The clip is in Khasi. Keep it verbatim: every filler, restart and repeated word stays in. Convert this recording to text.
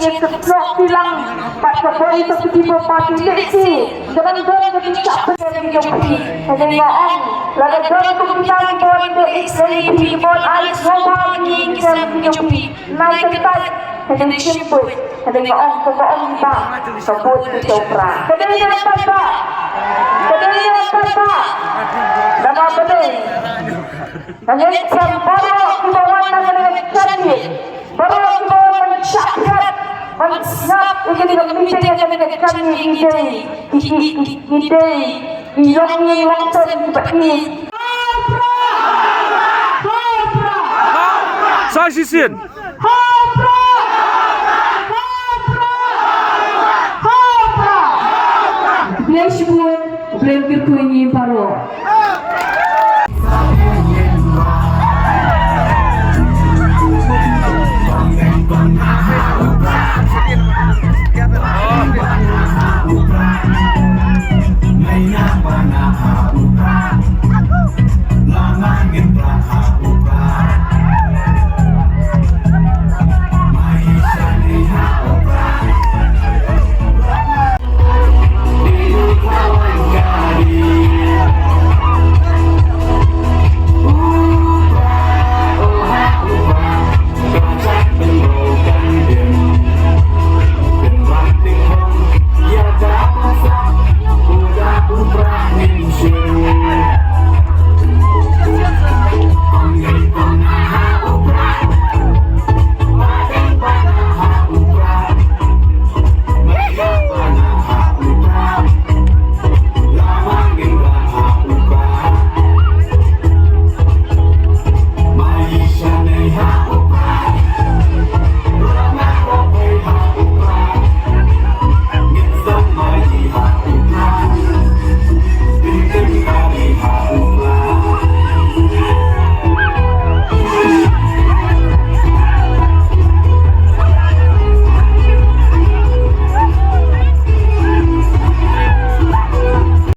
Ïa ka snoh kilang bad ka bor ïa ka phi ba party lehse. Ka dang don ka jingshah pynlong ïa phi. Hynrei nga ong lada don kum kita ki bor ba ïeit ïa phi, ki bor ai sngewbha ïa ki, ki sem ïa phi. Nai kyntait. Hynrei sngewbha. Hynrei nga ong, kumba ong ba ka bor ka jong pra. Ka dei ïa ka ba. Ka dei ïa ka ba. Namar ba dei. Nga ngeit ba baroh kiba wan na kane ka jingïeit, baroh kiba wan ban shah thied, ban sngap ïa kane ka meeting, ïa kane ka jingïeit, ki dei, ki, ki, ki, ki dei ki ïong ïing longsen kiba ïeit. Sa shisien. Blei shibun, Blei kyrkhu ïa ngi baroh.